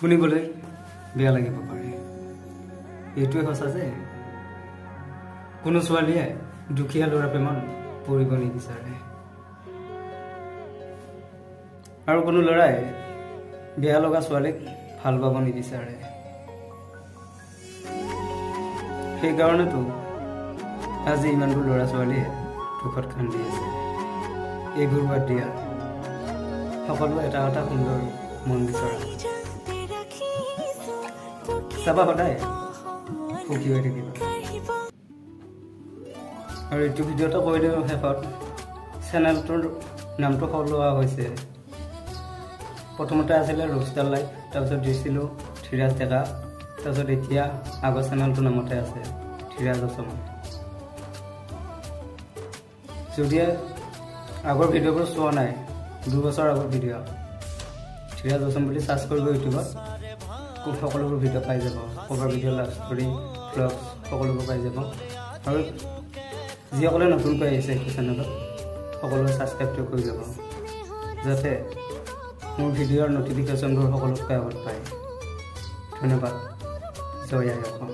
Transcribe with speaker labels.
Speaker 1: শুনিবলৈ বেয়া লাগিব পাৰে, এইটোৱে সঁচা যে কোনো ছোৱালীয়ে দুখীয়া ল'ৰা প্ৰেমত পৰিব নিবিচাৰে আৰু কোনো ল'ৰাই বেয়া লগা ছোৱালীক ভাল পাব নিবিচাৰে। সেইকাৰণেতো আজি ইমানবোৰ ল'ৰা ছোৱালীয়ে দুখত কান্দি আছে। এইবোৰ বাদ দিয়া, সকলো এটা এটা সুন্দৰ মন বিচৰা। চাবা, সদায় সুখী হৈ থাকিবা। আৰু এইটো ভিডিঅ'টো কৈ দিওঁ শেষত, চেনেলটোৰ নামটো সলোৱা হৈছে। প্ৰথমতে আছিলে ৰ'ষ্টাৰ লাইফ, তাৰপিছত দিছিলোঁ ধীৰাজ ডেকা, তাৰপিছত এতিয়া আগৰ চেনেলটোৰ নামতে আছে ধীৰাজ অসম। যদিহে আগৰ ভিডিঅ'বোৰ চোৱা নাই, 2 বছৰ আগৰ ভিডিঅ', ধীৰাজ অসম বুলি চাৰ্চ কৰিব ইউটিউবত, খুব সকলোবোৰ ভিডিঅ' পাই যাব। Cover video', love story, vlogs সকলোবোৰ পাই যাব। আৰু যিসকলে নতুনকৈ আহিছে এইটো চেনেলত, সকলোৱে ছাবস্ক্ৰাইবটো কৰি ল'ব, যাতে মোৰ ভিডিঅ'ৰ ন'টিফিকেশ্যনবোৰ সকলোতকৈ আগত পায়। ধন্যবাদ। জয় আই অসম।